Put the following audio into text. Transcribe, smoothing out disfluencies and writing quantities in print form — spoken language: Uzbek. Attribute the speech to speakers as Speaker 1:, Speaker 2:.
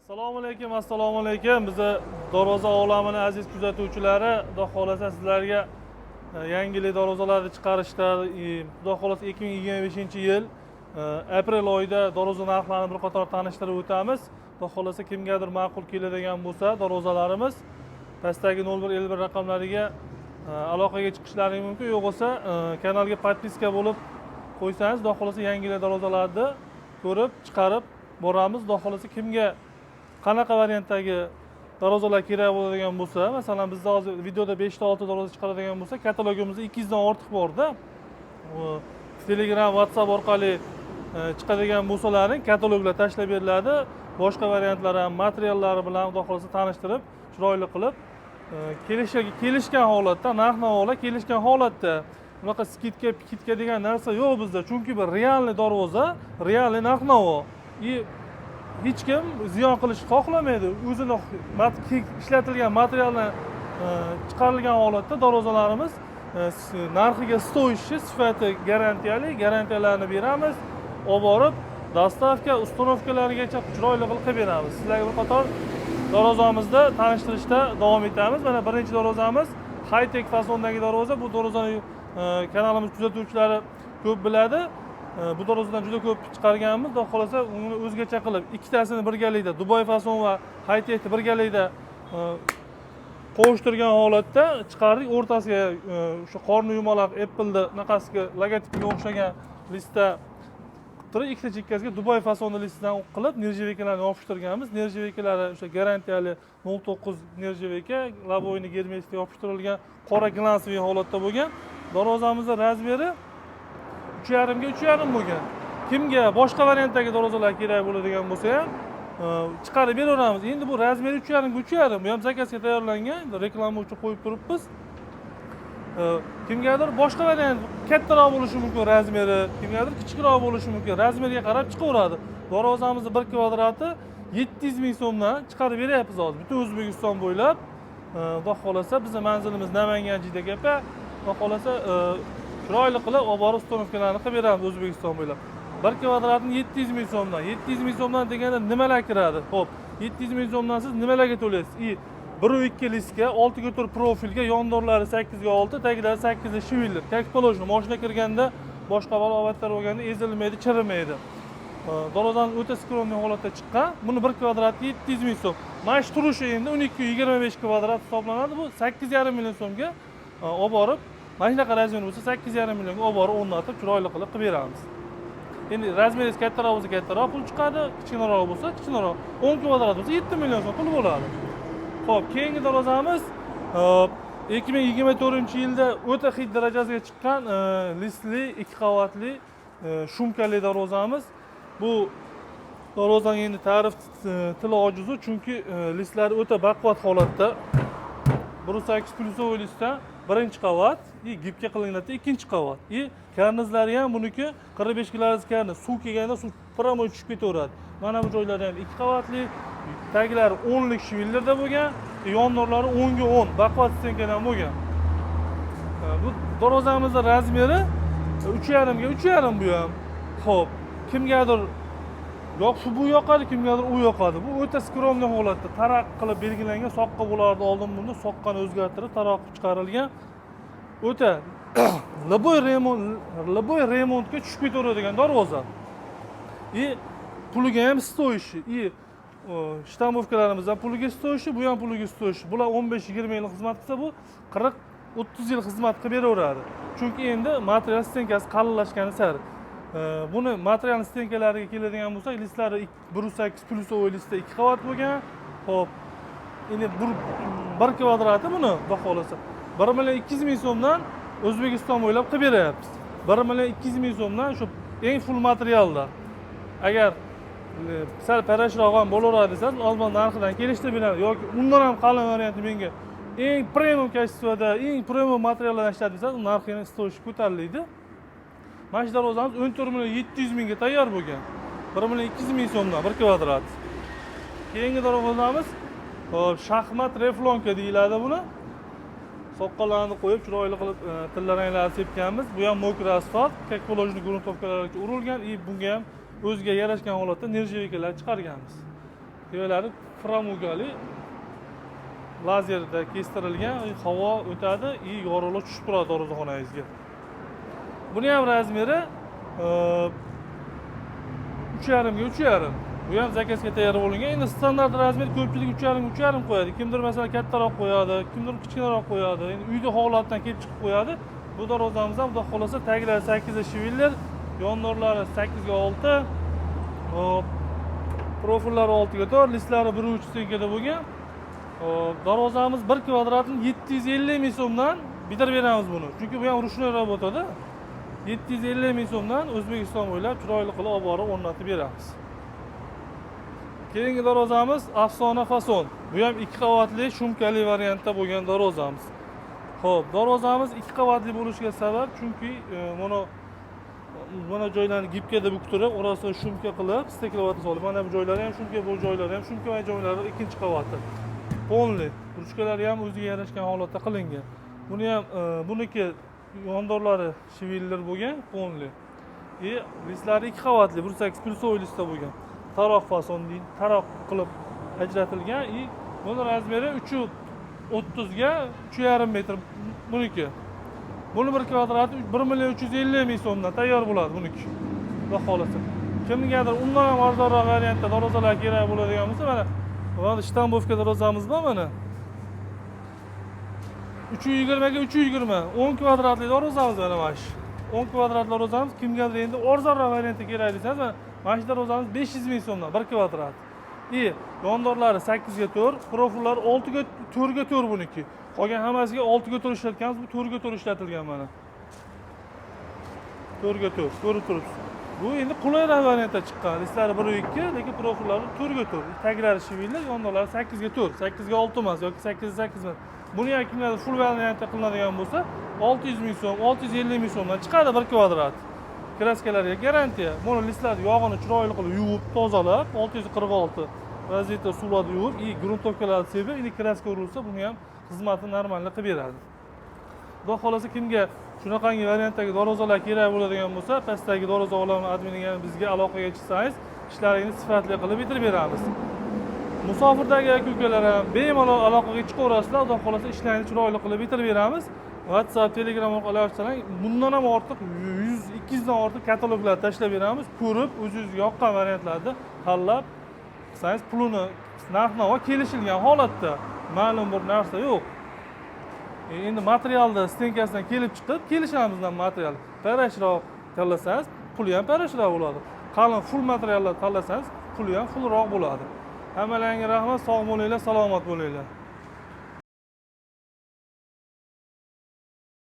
Speaker 1: Assalomu alaykum, assalomu alaykum. Bizni darvoza olamini aziz kuzatuvchilari, Xudo xohlasa, sizlarga yangilik darvozalarni chiqarishda, Xudo xohlasa, 2025-yil aprel oyida darvoza narxlarini bir qator tanishtirib o'tamiz. Xudo xohlasa, kimgadir ma'qul keladigan bo'lsa, darvozalarimiz pastdagi 0151 raqamlariga aloqaga chiqishlari mumkin. Yo'q bo'lsa, kanalga подписка bo'lib qo'ysangiz, Xudo xohlasa, yangilik darvozalarni ko'rib, chiqarib boramiz. Xudo xohlasa, kimga qanaqa variantdagi darvozalar kerak bo'ladigan bo'lsa, masalan, bizda hozir videoda beshta, oltita darvoza chiqaradigan bo'lsa, katalogimizda 200 dan ortiq borda. Telegram, WhatsApp orqali chiqadigan bo'lsalaring, kataloglar tashlab beriladi. Boshqa variantlar ham, materiallari bilan, Xudo xohlasa, tanishtirib, chiroyli qilib, kelishgan holatda, narx navolar kelishgan holatda. Bunaqa скидка pikidka degan narsa yo'q bizda, chunki bir реальный darvoza, реальный narx navo и hech kim ziyon qilishni xohlamaydi. O'zini ishlatilgan materialdan chiqarilgan holatda darvozalarimiz narxiga стоящий, sifati garantiyali, garantiyalarni beramiz. Olib borib, доставка, установка larigacha chiroyli qilib qilib beramiz. Sizlarga bir qator darvozamizni tanishtirishda davom etamiz. Mana, birinchi darvozamiz high tech fasondagi darvoza. Bu darvozani kanalimiz kuzatuvchilari ko'p biladi. Bu darvozadan juda ko'p chiqarganmiz. Xudo xohlasa, uni o'zgacha qilib, ikkitasini birgalikda, Dubay fason va high techni birgalikda qovushtirgan holatda chiqardik. O'rtasiga o'sha qorni yumaloq Appleni anaqasiga, logotipiga o'xshagan lista turib, ikkita chekkasiga Dubay fasonni listidan qilib, нержавейка larni yopishtirganmiz. Нержавейка lari o'sha garantiyali 0,9 нержавейка, лобовой germetikda yopishtirilgan, qora глянцевый holatda bo'lgan. Darvozamizni размер i 3,5ga 3,5 bo'lgan. Kimga boshqa variantdagi darvozalar kerak bo'ladigan bo'lsa ham, chiqarib beraveramiz. Endi bu размер i 3,5ga 3,5, bu ham заказ ga tayyorlangan, endi reklama uchun qo'yib turibmiz. Kimgadir boshqa variant kattaroq bo'lishi mumkin размер i, kimgadir kichikroq bo'lishi mumkin, размер ga qarab chiqaveradi. Darvozamizni bir kvadrati 700 000 so'mdan chiqarib beryapmiz hozir butun O'zbekiston bo'ylab. Xudo xohlasa, bizni manzilimiz Namangan, Jidakapa. Xudo xohlasa, chiroyli qilib olib borib, установка larni qilib beramiz O'zbekiston bo'ylab. Bir kvadratini 700 000 so'mdan. 700 000 so'mdan deganda nimalar kiradi? Ho'p, 700 000 so'mdan siz nimalarga to'laysiz? И 1,2 listga, 6ga 4 profilga, yondorlari 8ga 6, taglari sakkizda швеллер, как положено, moshina kirganda, boshqa balobatlar bo'lganda ezilmaydi, chirimaydi. Darvozani o'ta скромный holatda chiqqan. Buni bir kvadrati 700 000 so'm. Mana shu turishi endi 12,25 kvadrat hisoblanadi. Bu 8,5 million so'mga olib borib, mana shunaqa размер bo'lsa, 8,5 millionga olib borib o'rnatib, chiroyli qilib qilib beramiz. Endi размер ingiz kattaroq bo'lsa, kattaroq pul chiqadi, kichkinaroq bo'lsa, kichkinaroq. 10 kvadrat bo'lsa, 7 million so'm pul bo'ladi. Ho'p, keyingi darvozamiz 2024-yilda o'ta хит darajasiga chiqqan listli, ikki qavatli, шумка li darvozamiz. Bu darvozani endi ta'rif tili ojizu, chunki listlari o'ta baquvvat holatda. 1,8 плюсовой listdan birinchi qavat и гибка qilinadi ikkinchi qavat, и karnizlari ham buniki 45 gradus karniz, suv kelganda suv прямой tushib ketaveradi. Mana bu joylari ham ikki qavatli, taglari 10lik швеллер da bo'lgan, yondorlari 10ga 10 baquvvat стенка dan bo'lgan. Bu darvozamizni размер i 3,5ga 3,5 bu ham. Ho'p, kimgadir yo'q shu bu yoqadi, kimgadir u yoqadi. Bu o'ta скромный holatda taroq qilib belgilangan, soqqa bo'lardi oldin, bunda soqqani o'zgartirib, taroq qilib chiqarilgan. O'ta любой remontga tushib ketaveradigan darvoza и puliga ham стоящий, и штамповка larimiz ham puliga стоящий, bu ham puliga стоящий. Bular 15-20 yil xizmat qilsa, bu 40-30 yil xizmat qilib beraveradi, chunki endi material стенка si qalinlashgani sari. Buni material стенка lariga keladigan bo'lsak, listlari 1,8 плюсовой listda ikki qavat bo'lgan. Ho'p, endi bir kvadrati buni, Xudo xohlasa, 1 200 000 so'mdan O'zbekiston bo'ylab qilib beryapmiz. 1 200 000 so'mdan, shu eng full materialda. Agar sal parashroq ham bo'laveradi desangiz, ozmon narxidan kelishtirib beradi yoki undan ham qalin varianti, menga eng premium качество da, eng premium materiallardan ishlatib desangiz, narxi yana стоящий ko'tariladi. Mana shu darvozamiz 14 700 000ga tayyor bo'lgan, 1 200 000 so'mdan bir kvadrat. Keyingi darvozamiz, hop, shaxmat рифлёнка deyiladi buni. Soqqalarni qo'yib, chiroyli qilib, tilla ranglarni sepganmiz. Bu ham мокрый asfalt, как положено, грунтовка larga urilgan и bunga ham o'ziga yarashgan holatda нержавейка lar chiqarganmiz. Tevalari фрамуга li, lazerda kestirilgan, havo o'tadi и yorug'lik tushib turadi darvozaxonangizga. Buni ham размер i 3,5ga 3,5. Bu ham заказ ga tayyor bo'lingan. Endi standart размер ko'pchilik 3,5ga 3,5 qo'yadi. Kimdir, masalan, kattaroq qo'yadi, kimdir kichkinaroq qo'yadi. Endi uyda holatdan kelib chiqib qo'yadi. Bu darvozamiz ham, xudo xohlasa, taglari 8 швеллер, yondorlari 8ga 6. Hop, profillari 6ga 4, listlari 1,3 стенка da bo'lgan. Hop, darvozamiz bir kvadratini 750 ming so'mdan bitirib beramiz buni. Chunki bu ham ручной работа da. 750 ming so'mdan O'zbekiston bo'ylab chiroyli qilib olib borib o'rnatib beramiz. Keyingi darvozamiz Afsona fason. Bu ham ikki qavatli, шумка li variantda bo'lgan darvozamiz. Ho'p, darvozamiz ikki qavatli bo'lishiga sabab, chunki mana joylarni гибка da buktirib, orasini шумка qilib, стекловата solib, mana bu joylari ham шумка, bu joylari ham шумка va joylari ikkinchi qavati. Полный ruchkalari ham o'ziga yarashgan holatda qilingan. Buni ham buniki yondorlari швеллер bo'lgan, полный. И listlari ikki qavatli, 1,8 плюсовой listda bo'lgan. Taroq fason deydi, taroq qilib ajratilgan и buni размер i 3,30ga 3,5 metr buniki. Buni bir kvadrati 1 350 000 so'mdan tayyor bo'ladi buniki. Xudo xohlasa. Kimgadir undan ham arzonroq variantda darvozalar kerak bo'ladigan bo'lsa, mana штамбовка darvozamiz bor mana. 3,20ga 3,20, 10 kvadratli darvozamiz mana shu. 10 kvadratli darvozamiz kimgadir endi arzonroq variantda kerak desangiz, mana shu darvozamiz 500 ming so'mdan bir kvadrat. И yondorlari 8ga 4, profillari 6ga 4ga 4 buniki. Qolgan hammasiga 6ga 4 ishlatganmiz, bu 4ga 4 ishlatilgan mana. 4ga 4 ko'rib turibsiz. Bu endi qulayroq variantda chiqqan. Listlari 1,2, lekin profillari 4ga 4. Taglari швеллер, yondorlari 8ga 4, 8ga 6 emas yoki 8ga 8 emas. Buni ham kimlardir full variantda qilinadigan bo'lsa, 600 ming so'm, 650 ming so'mdan chiqadi bir kvadrat. Краска larga garantiya. Buni listlarni yog'ini chiroyli qilib yuvib, tozalab, 646 vaziyatda suvlarda yuvib, и грунтовка larni sepib, или краска urilsa, buni ham xizmatini нормально qilib beradi. Xudo xohlasa, kimga shunaqangi variantdagi darvozalar kerak bo'ladigan bo'lsa, pastdagi Darvoza olami adminiga bizga aloqaga chiqsangiz, ishlaringizni sifatli qilib bitirib beramiz. Musofirdagi aka ukalar ham bemalol aloqaga chiqaverasizlar. Xudo xohlasa, ishlarni chiroyli qilib bitirib beramiz. WhatsApp, Telegram orqali ochsang, bundan ham ortiq 100, 200 dan ortiq kataloglar tashlab beramiz. Ko'rib, o'zingizga yoqqan variantlarni tanlab qilsangiz, pulini narx navo kelishilgan holatda, ma'lum bir narsa yo'q. Endi materialni стенка sidan kelib chiqib kelishamiz. Material parashroq tanlasangiz, puli ham parashroq bo'ladi. Qalin full materiallar tanlasangiz, puli ham fullroq bo'ladi. Hammalaringga rahmat, sog' bo'linglar, salomat bo'linglar.